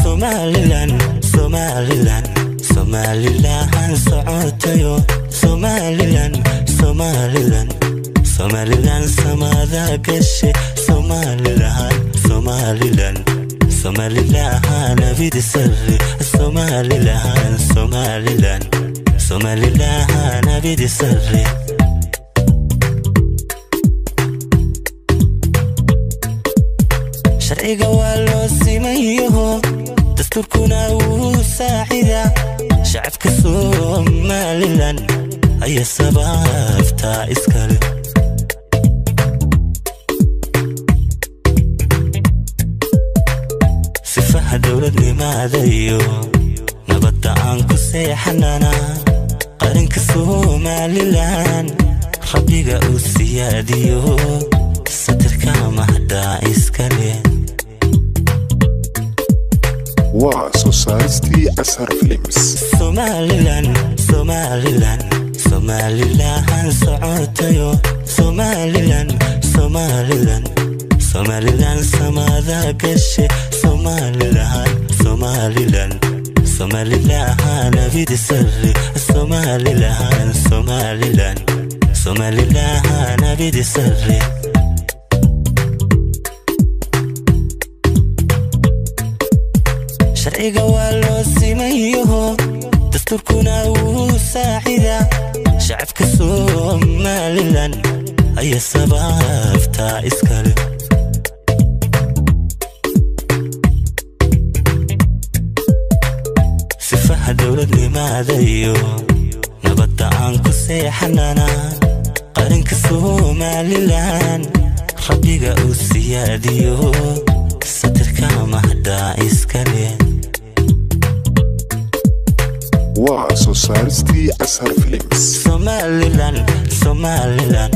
Somaliland, Somaliland, Somaliland socotayo. Somaliland, Somaliland, Somaliland samada gashe. Somaliland, Somaliland, Somaliland abid sare. Somaliland, Somaliland, Somaliland abid sare. Sharciga waa loo simayaho, dastuurkuna wuu saacida. Shacabka Somaliland ayaa sababtaa iskale. Sifaha dowladnimadayo nabadda aan ku seexanana, qaranka Somaliland rabbiga uu siyaadiyo, satirka mahdaa iskale. Waa soo saaristii Ashar Films. Somaliland, Somaliland, Somaliland socotayo. Somaliland, Somaliland, Somaliland samada gashe. Somaliland, Somaliland, Somaliland abid sare. Somaliland, Somaliland, Somaliland abid sare. Sharciga waa loo simayaho, dastuurkuna wuu saacida. Shacabka Somaliland ayaa sababtaa iskale. Sifaha dowladnimadayo nabadda aan ku seexanana, qaranka Somaliland rabbiga uu siyaadiyo, satirka mahdaa iskale. Waa soo saaristii Ashar Films. Somaliland, Somaliland,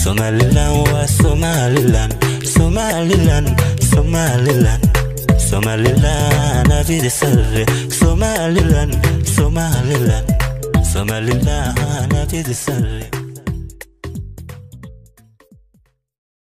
Somaliland waa Somaliland. Somaliland, Somaliland, Somaliland abid sare. Somaliland, Somaliland, Somaliland abid sare.